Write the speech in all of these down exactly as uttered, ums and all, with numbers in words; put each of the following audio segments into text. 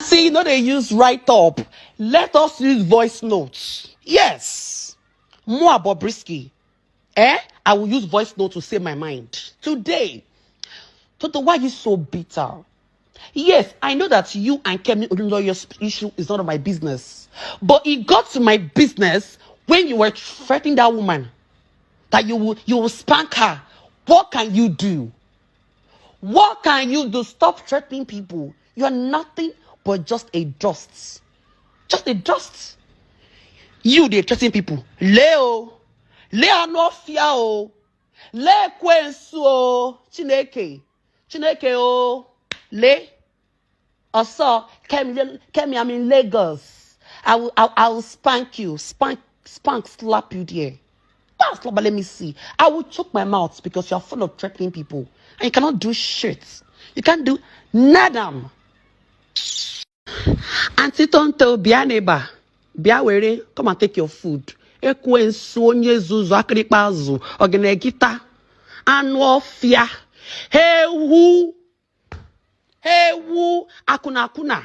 See, you know they use write up. Let us use voice notes. Yes. More Bobrisky. Eh? I will use voice note to say my mind. Today, Toto, why are you so bitter? Yes, I know that you and Kemi Olunloyo's issue is none of my business. But it got to my business when you were threatening that woman that you will, you will spank her. What can you do? What can you do? Stop threatening people. You're nothing but just a dust. Just a dust. You dey threaten people. Leo. Leo no fear o. Le kwensu o. Chineke. Chineke o. Le. Also, Kemi, Kemi, I'm in Lagos. I will, I, I will spank you. Spank, spank, slap you there. Don't slap, but let me see. I will choke my mouth because you're full of threatening people. And you cannot do shit. You can't do nada. Auntie Tonto, bịa n'ebe a. Bịa were, come and take your food. Ekwensu, onye zuzu, akịrịkpa azụ, ọgịnegịta, anụ ọfịa, ewu, ewu, akunakuna,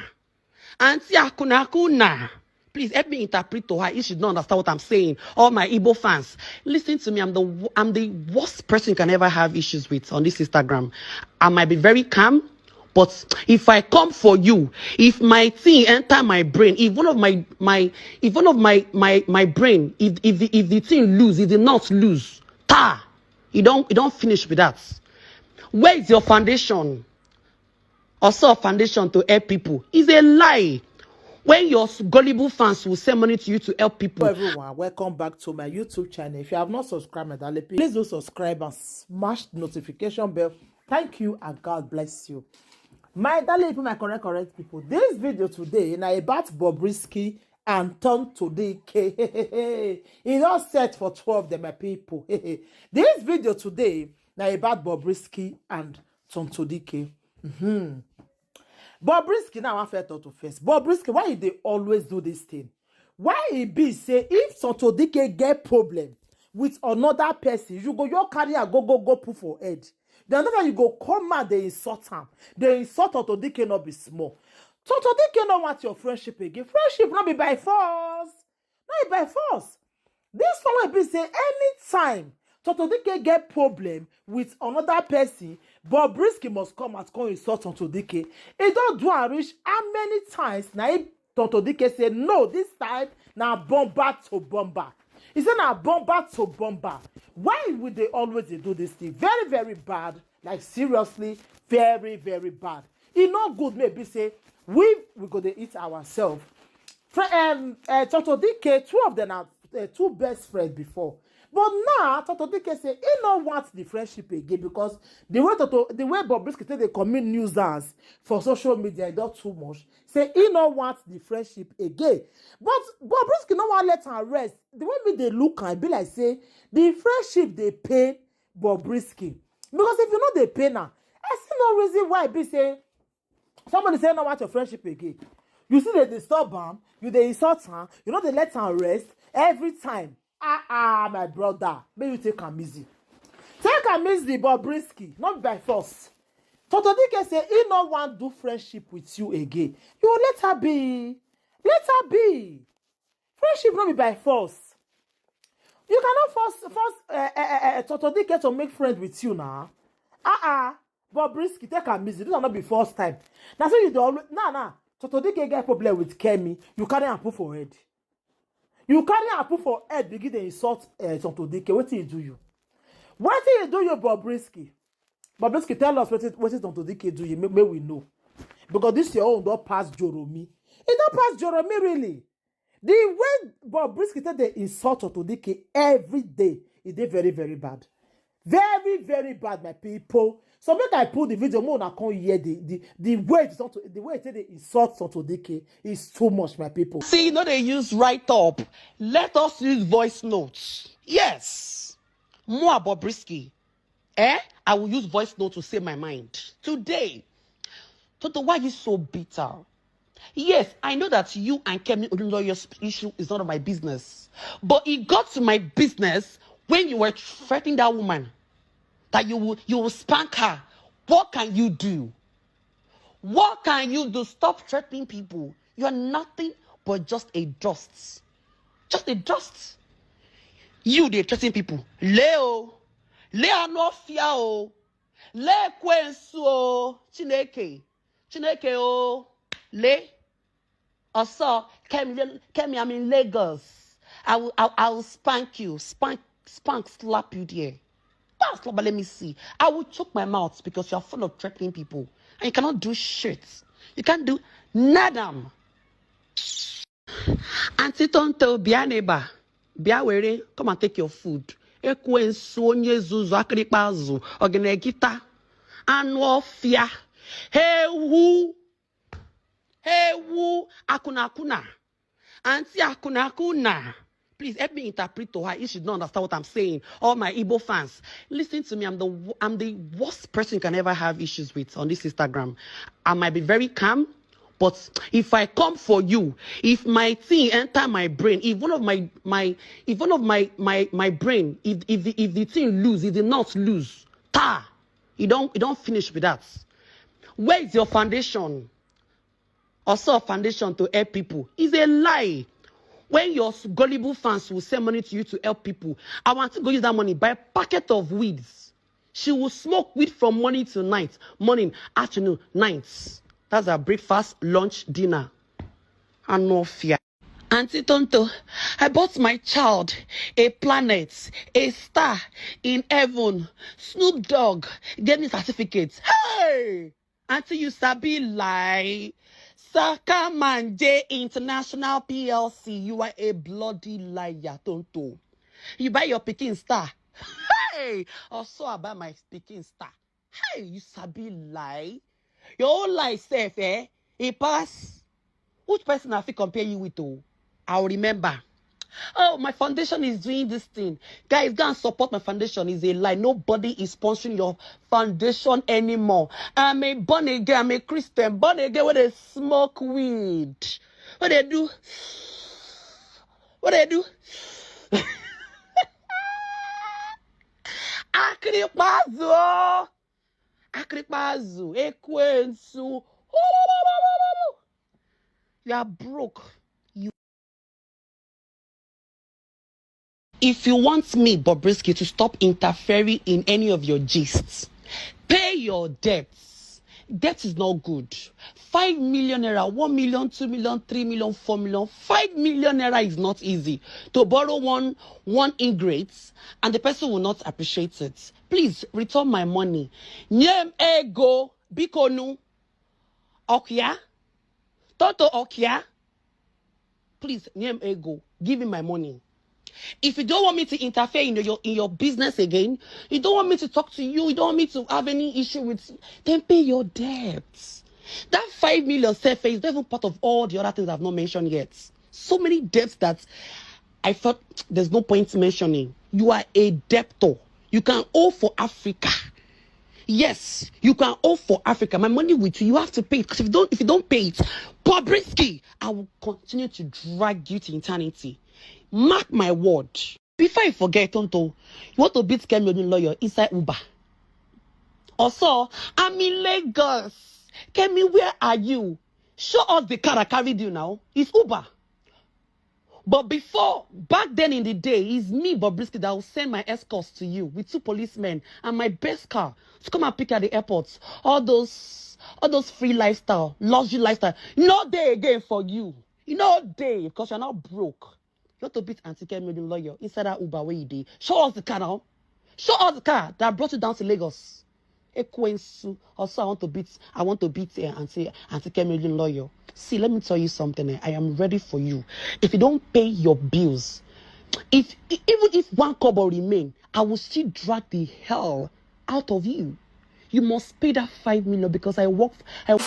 auntie akunakuna. Please help me interpret to her if she don't understand what I'm saying. All my Igbo fans, listen to me. I'm the wo- I'm the worst person you can ever have issues with on this Instagram. I might be very calm, but if I come for you, if my thing enter my brain, if one of my my if one of my my my brain, if if the, if the thing lose, if the nuts lose, ta, you don't you don't finish with that. Where is your foundation? Also, foundation to help people is a lie. When your gullible fans will send money to you to help people. Hello everyone, welcome back to my YouTube channel. If you have not subscribed, my darling, please do subscribe and smash the notification bell. Thank you and God bless you. My darling people, my correct, correct people, this video today na about Bobrisky and Tonto Dike. E don set for twelve dem, my people. This video today na about Bobrisky and Tonto Dike. Mhm. Bobrisky, now I first talk to first. Bobrisky, why you dey always do this thing? Why e be say if Tonto Dike get problem with another person, you go your carry am go go go put for head? Then another you go come out dey insult am. Dey insult Tonto Dike no be small. Tonto Dike no want your friendship again. Friendship no be by force. No be by force. This one wey be say anytime Tonto Dike get problem with another person, Bobrisky must come out come insult Tonto Dike. E don do am reach how many times na him Tonto Dike say no, this time na bomber to bomber. He say na bomber to bomber. Why we dey always dey do this thing? Very, very bad. Like seriously, very, very bad. E no good maybe say we we go dey eat ourselves. Fr- um, uh, Tonto Dike, two of them are uh, two best friends before. But now, Tonto Dike say he no want the friendship again because the way Tonto, the way Bobrisky take dey commit nuisance for social media, e don too much. Say he no want the friendship again. But Bobrisky no wan let am rest. The way me dey look am, e be like say the friendship dey pain Bobrisky. Because if you no dey pain am, I see no reason why e be say somebody say no want your friendship again. You still dey disturb am, you dey insult am, you no dey let am rest every time. Ah ah, my brother, make you take am easy. Take am easy, Bobrisky, not by force. Tonto Dike say he no wan do friendship with you again. You let her be. Let her be. Friendship no be by force. You cannot force force uh, uh, uh, Tonto Dike to make friends with you now. Ah ah, Bobrisky, take am easy. This one no be first time. Na so you dey always now now. Tonto Dike get problem with Kemi. You carry am put for head. You carry am put for head, begin dey insult uh, Tonto Dike. Wetin he do you? Wetin he do you, Bobrisky? Bobrisky, tell us wetin wetin Tonto Dike do you. Make, make we know. Because this your own don pass Joromi. E don pass Joromi, really. The way Bobrisky take dey insult Tonto Dike every day, e dey very, very bad. Very, very bad, my people. So make I put the video, make una come hear the the the way the, the way e take dey insult Tonto Dike is too much, my people. See, you know they use write up. Let us use voice notes. Yes. More Bobrisky. Eh? I will use voice note to say my mind. Today, Toto, why are you so bitter? Yes, I know that you and Kemi Olunloyo's issue is none of my business. But it got to my business when you were threatening that woman that you will, you will spank her. What can you do? What can you do? Stop threatening people. You're nothing but just a dust. Just a dust. You dey threaten people. Lee o. Lee anụ ọfịa o. Lee ekwensu o. Chineke. Chineke o. Lee. Also, Kemi, Kemi, I'm in Lagos. I will, I, I will spank you. Spank, spank, slap you there. Pass, Loba, let me see. I will choke my mouth because you are full of threatening people. And you cannot do shit. You can't do nada. Auntie Tonto, bịa n'ebe a. Bịa were, come and take your food. Ekwensu, onye zuzu, akịrịkpa azụ, ọgịnegịta, anụ ọfịa, ewu, ewu, akụna akụna, auntie akụna akụna. Please help me interpret to her if she don't understand what I'm saying. All my Igbo fans, listen to me. I'm the wo- I'm the worst person you can ever have issues with on this Instagram. I might be very calm, but if I come for you, if my thing enter my brain, if one of my my if one of my my my brain, if if the if the thing lose, if the knot lose, ta, you don't you don't finish with that. Where is your foundation? Also, foundation to help people is a lie. When your s- gullible fans will send money to you to help people, I want to go use that money buy a packet of weeds. She will smoke weed from morning to night, morning, afternoon, night. That's her breakfast, lunch, dinner. Anofia. Auntie Tonto, I bought my child a planet, a star in heaven. Snoop Dogg gave me certificate. Hey! Auntie, you sabi lie. Saka Manje International P L C, you are a bloody liar, Tonto. You buy your pikin star. Hey! Also, I buy my pikin star. Hey, you sabi lie. Your own lie self, eh? E pass. Which person I fit compare you with, oh? I'll remember. Oh, my foundation is doing this thing. Guys, go and support my foundation. Is a lie. Nobody is sponsoring your foundation anymore. I'm a born again. I'm a Christian. Born again where they smoke weed. What they do? What they do? Akịrịkpa azụ. Akịrịkpa azụ. Ekwensu. You are broke. If you want me, Bobrisky, to stop interfering in any of your gists, pay your debts. Debt is not good. Five million naira, one million, two million, three million, four million. Five million naira is not easy to borrow one one ingrate, and the person will not appreciate it. Please return my money. Nye m ego, biko nu. Okia? Toto Okia? Please, nye m ego. Give me my money. If you don't want me to interfere in your in your business again, you don't want me to talk to you, you don't want me to have any issue with you, then pay your debts. That five million self is not even part of all the other things I've not mentioned yet. So many debts that I thought there's no point mentioning. You are a debtor. You can owe for Africa. Yes, you can owe for Africa. My money with you. You have to pay it, because if you don't, if you don't pay it, Bobrisky, I will continue to drag you to eternity. Mark my word. Before I forget, Tonto, you want to beat Kemi Odunloyo inside Uber. Also, I'm in Lagos. Kemi, where are you? Show us the car that carried you now. It's Uber. But before, back then in the day, it's me, Bobrisky, that will send my escorts to you with two policemen and my best car to come and pick you at the airport. All those, all those free lifestyle, luxury lifestyle, no day again for you. You know day because you're not broke. You have to beat Auntie Kemi Odunloyo inside that Uber where you dey. Show us the car now. Show us the car that brought you down to Lagos. Ekwensu. Also, I want to beat. I want to beat uh, Auntie Auntie Kemi Odunloyo. See, let me tell you something. Eh? I am ready for you. If you don't pay your bills, if e- even if one kobo remain, I will still drag the hell out of you. You must pay that five million because I work. I